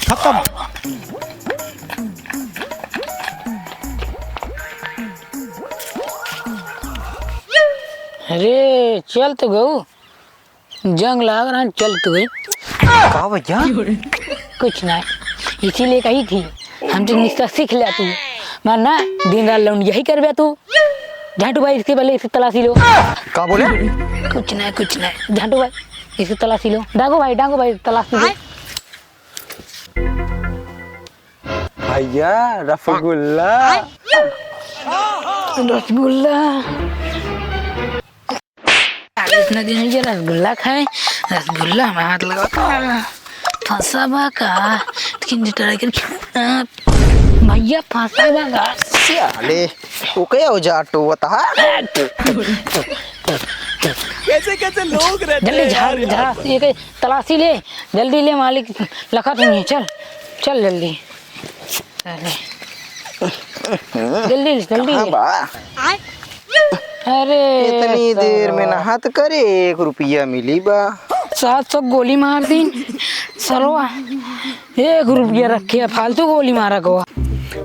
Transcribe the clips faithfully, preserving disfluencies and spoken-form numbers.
खत्म। अरे, चल तो गऊ, जंग लाग रहा, चल तो गई। का भैया? कुछ ना, इसीलिए कही थी, हम तो निस्ता सीख ले तू, वरना दिन रात लौंड यही करबे तू। झांटू भाई, इसके पहले इसे तलाशी लो। का बोले? कुछ ना, कुछ ना, झांटू भाई, इसे तलाशी लो। डांगो भाई, डांगो भाई, तलाशी लो। भैया, रसगुल्ला। रसगुल्ला। अरे, इतना दिन हो गया रसगुल्ला खाए, रसगुल्ला में हाथ लगाता है। फंसा बा का? लेकिन ट्राई कर, भैया, फंसा बा का? साले, वो क्या हो जा टोवत है? कैसे कैसे लोग रहते जल्दी हैं झाड़, यार। झाड़, ये के तलाशी ले, जल्दी ले मालिक, लखत नहीं है, चल, चल जल्दी। अरे। जल्दी, जल्दी। कहाँ बा? अरे, इतनी देर में सरवा। नहात करे, एक रुपया मिली बा। सात सौ गोली मार दी, सरवा। एक रुपया रखे, फालतू गोली मारा को।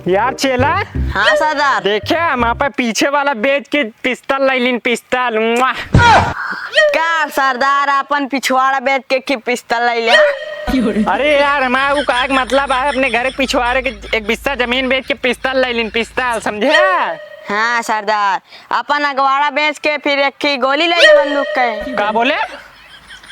यार चेला। हाँ सरदार। देखे, हम आपन पीछे वाला बेच के पिस्तल ले लीन, पिस्तल। मुआ। का सरदार, आपन पिछवाड़ा बेच के की पिस्तल ले ले? अरे यार, हमारा वो कहे के मतलब है, अपने घर के पिछवाड़े के एक बिस्सा जमीन बेच के पिस्तल ले लीन, पिस्तल, समझे? हाँ सरदार, अपन अगवाड़ा बेच के फिर एक की गोली ले ले बंदूक के। का बोले?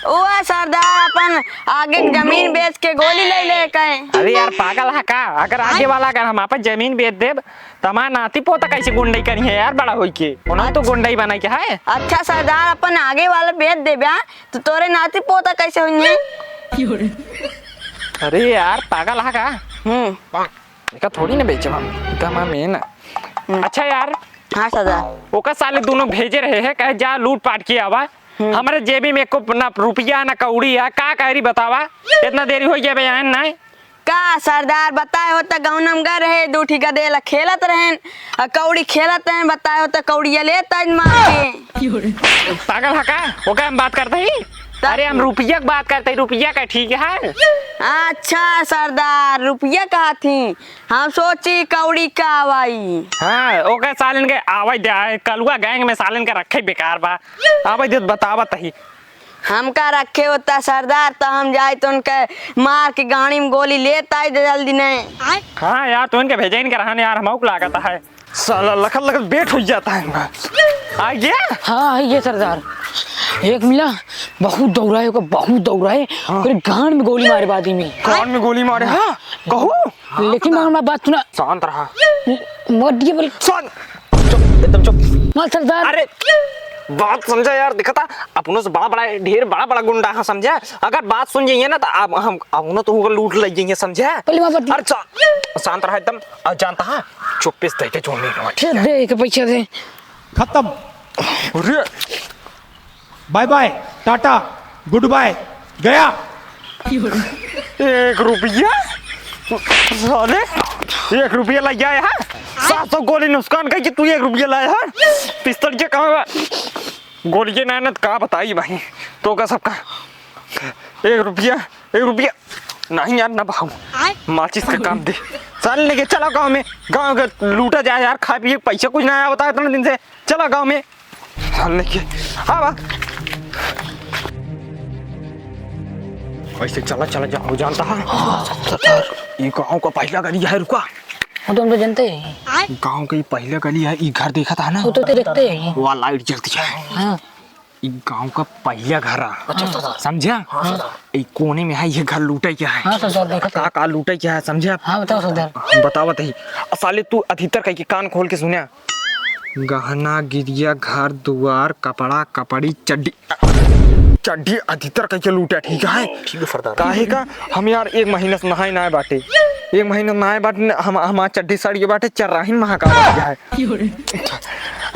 ओ सरदार, अपन आगे के जमीन बेच के गोली ले ले कहे। अरे यार, पागल है का? अगर आगे वाला, अगर हम आपन जमीन बेच देब, तो हमार नाती पोता कैसे गुंडई करी है यार, बड़ा होई के? उन्हें तो गुंडई बनाई के है। अच्छा सरदार, अपन आगे वाला बेच देबे, तो तोरे नाती पोता कैसे होइहैं? अरे यार, पागल है का? हम्म। एका थोड़ी ना बेचब हम, ई तो हमार मेन है। हम्म। अच्छा यार। हाँ सरदार। ओका साले दोनों भेजे रहे हैं, कहे जा लूट पाट के आवा। हम्म। हमरे जेबी में एको ना रुपया ना कौड़ी है, का करी बतावा? इतना देरी हो गया बे, आयन ना। का सरदार बताए होता, गौनम गर है, दू ठी गदेला खेलत रहन, आ कौड़ी खेलत रहन, बताए होता कौड़िया लेत आइन मार के। पागल है का? ओका हम बात करते ही? तब अरे हम रुपया के बात करते ही, रुपया का ठीक है। अच्छा सरदार, रुपया कहा थी, हम सोची कौड़ी का आवाई। हाँ, ओके सालन के आवाई दे आए, कलुआ गैंग में सालन के रखे बेकार बा। आवाई दे बतावा तही। हमका रखे होता सरदार, तो हम जाए तो उनके मार के गाड़ी में गोली लेत आई दे जल्दी नहीं। हाँ यार, तो इनके भेजे इनके रहन यार, हमको लागत है। साला लखत लखत बेट हो जाता है इनका। आ गया? हाँ, आ गया सरदार। एक मिला, बहुत दौड़ाए ओका, बहुत दौड़ाए। हाँ। पूरे गांड में गोली मारे बाद में। गांड में गोली मारे, हाँ। हाँ, कहू? लेकिन मगर मैं बात सुना। शांत रहा। मत ये बोल। शांत। चुप, एकदम चुप। मत सरदार। अरे, बात समझा यार, देखा था, अपनों से बड़ा बड़ा, ढेर बड़ा बड़ा गुंडा है, समझा? अगर बात सुन जाइए ना, तो आप, हम, अपनों तो होकर लूट ले जाइए, समझा? पहले वहाँ पर अरे, शा-, शांत रहा एकदम। और जानता है, चुप्पे से दे के छोड़ने का, ठीक है? दे के पैसा दे। खत्म। अरे। Bye bye, tata, goodbye, गया। एक रुपया? साले, एक रुपया ला गया है? सात सौ गोली नुकसान कही कि तू एक रुपया लाया है? पिस्तौल के कहाँ बा? गोली के ना, ना, का बताई भाई, तो का सबका एक रुपया, एक रुपया। नहीं यार, ना भाऊ, माचिस का काम दे। साले लेके चला गाँव में, गाँव के लूटा जाए यार, खाए पिए, पैसा कुछ ना आया होता है इतने दिन से। चला गाँव में। साले के, हाँ बा। ऐसे चला, चला जा, हो जानता है। हाँ, सरदार। ये गाँव का पहला गली है, रुका। वो तो हम तो जानते हैं। गाँव का ये पहला गली है, ये घर देखा था ना? वो तो देखते हैं। वहाँ लाइट जलती है। हाँ। ई गाँव का पहिला घर आ। अच्छा, सरदार। समझा? हाँ, सरदार। ई कोने में है, ये घर लूटे क्या है? हाँ, सरदार, देखत का, है। का लूटे क्या है, समझा? हाँ, बताओ, सरदार। हम बतावत ही। आ, साले, तू अधितर कह के कान खोल के सुन्या। गहना, गिरिया, घर, दुआर, कपड़ा, कपड़ी, चड्डी। चड्डी अधितर कह के लूटे, ठीक है? ठीक है, सरदार। काहे का? हम यार एक महीना से नहाए ना बाटे। एक महीना नहाए बाटे, हम, हमार चड्डी सड़ गए बाटे, चर्राहिन महाकाल हो गया है।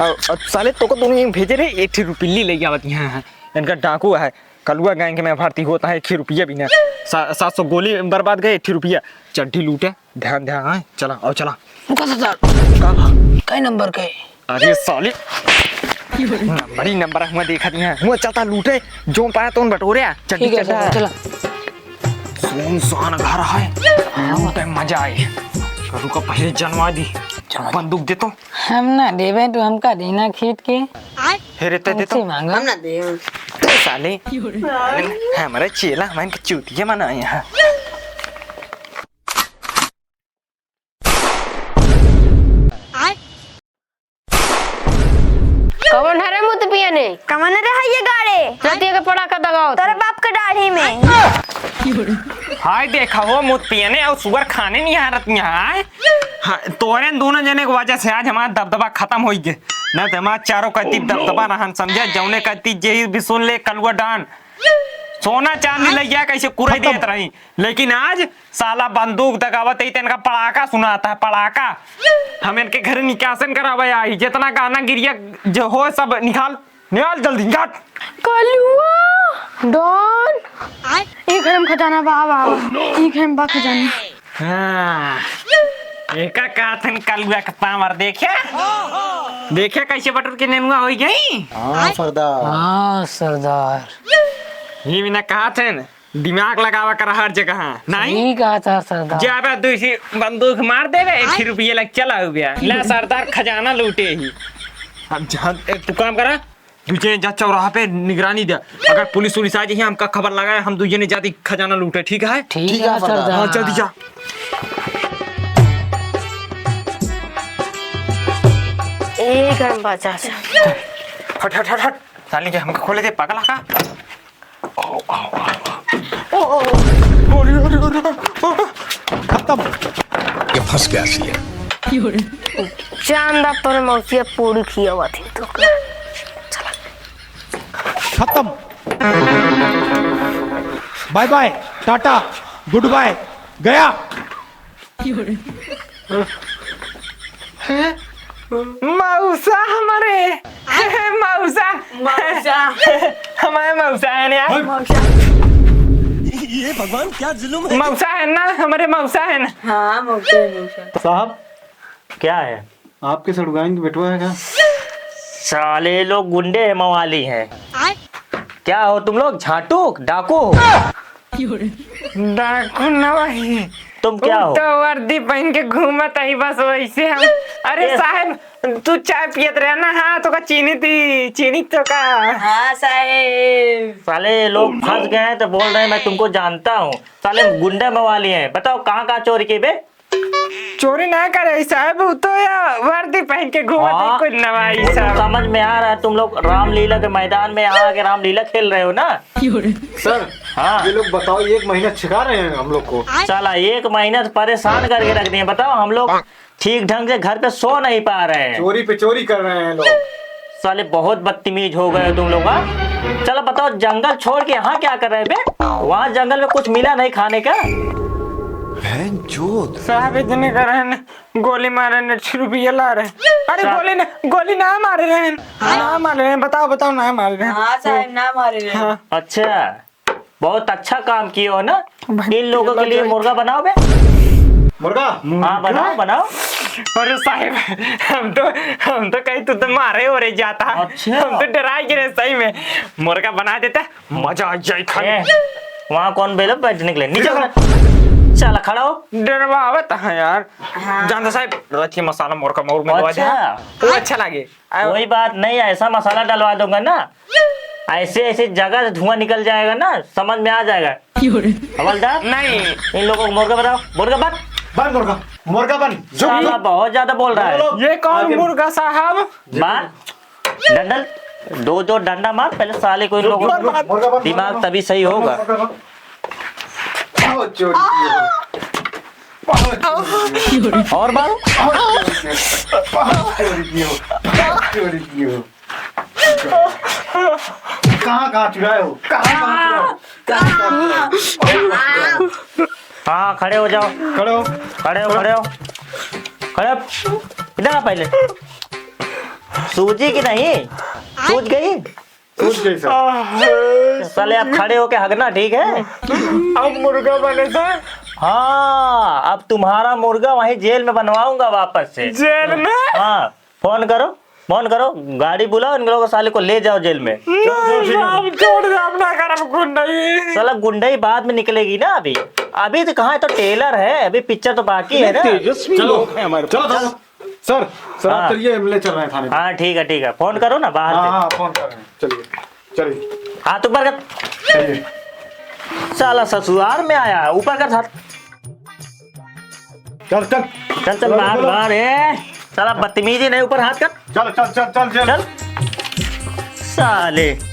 अब, अब साले तोका दोनों एक भेजे रहे, एक ठी रुपिल्ली ले आवत यहाँ है। इनका डाकू है, कलुआ गैंग में भर्ती होता है, एक ठी रुपिया भी ना। सा-, सात सौ गोली बर्बाद गए, एक ठी रुपिया। चड्डी लूटे, ध्यान, ध्यान, हाँ, चला, आओ चला। रुका सरदार। का भा? कई नंबर के? अरे साले, नंबर ही नंबर है, हुआ देखा दिया, हुआ चलता लूटे, जो पाया तो उन बटोरे, चड्डी ठीक है चड्ढा। सरदार, चला। सुनसान घर है, लूटे मजा आए। करू का पहले जनवा दी, बंदूक दे तो। हम ना देबे, तू हमका देना खींच के। हे रे, ते दे तो। हमसे मांगा। हम ना दे। ते साले, हमारे चेला, हमारे चूतिया मना यहाँ। कवन हरे मुत पियने? कवन रे है ये गाड़े? चलती है के पड़ा का दगाओ तोरे थे। बाप के दाढ़ी में। हाय देखा हो मुत पियने और सुअर खाने नहीं आ रही यहाँ। हाँ, तोरे दोनों जने की वजह से आज हमारा दबदबा खत्म हो गए। ना तो हमारा चारों का तीन दबदबा रहन समझे, जौने का तीन जेही भी सुन ले कलुआ डान। सोना चांदी लइया कैसे कुराई देत रही, लेकिन आज साला बंदूक दगावत ही, तेनका पड़ाका सुनाता है, पड़ाका। हम इनके घर निकासन करावे आई, जितना गाना गिरिया जो हो सब निकाल, निकाल जल्दी निकाल। कलुआ, डॉन, ई घर में खजाना बा, बा, ई घर में बा खजाना। हाँ, एका कहत हन कलुआ के पावर देखे, देखे कैसे बटुर के नेनुआ होई गई। हाँ सरदार। हाँ सरदार। ये बिना कहत हन, दिमाग लगावा कर हर जगह, नहीं? सही कहत है सरदार। जाबे दूसरी बंदूक मार देबे, एक ही रुपये लग चला हो गया। ला सरदार खजाना लूटे ही। अब जहाँ, एक तू काम करा, दूजे जा चौराहा पे निगरानी दे। अगर पुलिस उलिस आ जाए, हमका खबर लगाए, हम दूजे ने जाती खजाना लूटे, ठीक है? ठीक ठीक है है सरदार। सरदार। हाँ, जल्दी जा। ए, गरम बाजा से। हट, हट, हट, हट। साले के हमका खोले दे, पागल है का? अरे, अरे, अरे, अरे। खत्म। ये फंस गया सीएम। चांदा तोरे मौसिया पूरी खियावा थी तो। खत्म। Bye bye, tata, goodbye, गया। मौसा हमारे, मौसा, मौसा। हमारे मौसा है ना यार। मौसा। ये भगवान क्या जुल्म है। मौसा है ना, हमारे मौसा है ना। हाँ, मौसा है, मौसा। साहब, क्या है? आपके सड़ुआइन के बेटवा है का? साले लोग गुंडे हैं, मवाली हैं। आय? क्या हो तुम लोग, झाटू, डाकू हो? डाकू ना भाई। तुम क्या हो? तो वर्दी पहन के घूमत आई बस वैसे हम। अरे ए- साहब, तू चाय पियत रहे ना, हाँ, तो का चीनी थी, चीनी तो का। हाँ साहेब। साले लोग फंस गए हैं तो बोल रहे हैं, "मैं तुमको जानता हूँ।" साले गुंडे मवाली हैं। बताओ कहाँ कहाँ चोरी की बे? चोरी ना करे साहब, वो तो या वर्दी पहन के घूमत है, हाँ। कुछ नवाई साहब। समझ में आ रहा है, तुम लोग रामलीला के मैदान में आके रामलीला खेल रहे हो ना। सर, हाँ। ये लोग बताओ, एक महीना छिका रहे हैं हम लोग को। साला एक महीना से परेशान करके रख दिए। बताओ, हम लोग ठीक ढंग से घर पे सो नहीं पा रहे हैं। चोरी पे चोरी कर रहे हैं लोग। साले बहुत बदतमीज हो गए हो तुम लोग, हाँ? चलो बताओ, जंगल छोड़ के यहाँ क्या कर रहे हैं बे? वहाँ जंगल में कुछ मिला नहीं खाने का? बहन चोद। साहब इतने कर रहे हैं, गोली मारे ने, छह रुपये ला रहे हैं। अरे साहब। गोली ना, गोली ना मारे रहे हैं। हाँ। ना मारे रहे हैं, बताओ, बताओ, ना मारे रहे हैं। हाँ साहब, ना मारे रहे हैं। हाँ। अच्छा, बहुत अच्छा काम किए हो ना। भाई, इन लोगों के लिए मुर्गा बनाओ बे। मुर्गा? हाँ, बनाओ, बनाओ। अरे साहब, हम तो, हम तो कहीं तू तो मारे हो रे जाता। अच्छा। हम तो डरा गए सही में। मुर्गा बना देता, मजा आ जाए खाने। ए, वहाँ कौन बेलो बैठने के लिए? नीचे उतर। चला, खड़ा हो। डरवावत है यार। हाँ। जानता साहब, रच के मसाला मुर्गा मौर में डलवा दे। अच्छा। वो अच्छा लगे। कोई बात नहीं, ऐसा मसाला डलवा दूंगा ना, ऐसे ऐसे जगह से धुआं निकल जाएगा ना, समझ में आ जाएगा। क्यों रे? हवलदार, नहीं। इन लोगों को मुर्गा बनाओ, मुर्गा बन। बन मुर्गा, मुर्गा बन। जो साला बहुत ज्यादा बोल रहा है। बोलो। ये कौन आगे। मुर्गा साहब? बात डंडल, दो जो डंडा मार पहले साले को, इन जो लोगों मुर्गा को बन। मुर्गा बन, दिमाग मुर्गा बन। तभी सही होगा। मुर्गा बन। बहुत चोरी की हो। बहुत चोरी की हो। और मारो। बहुत चोरी की हो। बहुत चोरी की हो। बहुत चोरी की हो। कहाँ, कहाँ चुराए हो? कहाँ, कहाँ चुराए हो? कहाँ, कहाँ चुराए हो? हाँ, खड़े हो जाओ। खड़े हो। खड़े हो, खड़े हो। खड़े हो। इधर आ पहले। सूजी की नहीं? सूज गई? सूज गई सर। साले, आप खड़े होके हगना, ठीक है? अब मुर्गा बने सर। हाँ, अब तुम्हारा मुर्गा वहीं जेल में बनवाऊंगा वापस से। जेल में? हाँ, फोन करो। फोन करो, गाड़ी बुलाओ, इन लोगों को साले को ले जाओ जेल में। चलो, चलो, ठीक है। साहब, छोड़ दे, अपना करम गुंडई। साला गुंडई बाद में निकलेगी ना, अभी, अभी तो कहाँ है, तो टेलर है, अभी पिक्चर तो बाकी है ना। तेजस्वी चलो, लोग हैं हमारे चलो, पास। चलो। सर, सर, आप हाँ। चलिए, हम ले चल रहे हैं थाने पे। हाँ, ठीक है, ठीक है, फोन करो ना बाहर हाँ, से। हाँ, फोन कर रहे हैं, चलिए, चलिए। हाथ ऊपर कर। चलिए। साला ससुराल में आया, ऊपर कर हाथ। चल, चल। चल, चल, चलो, बाहर, चलो। बाहर, ए। साला बदतमीजी नहीं, ऊपर हाथ कर। चल, चल, चल, चल, चल। चल। साले।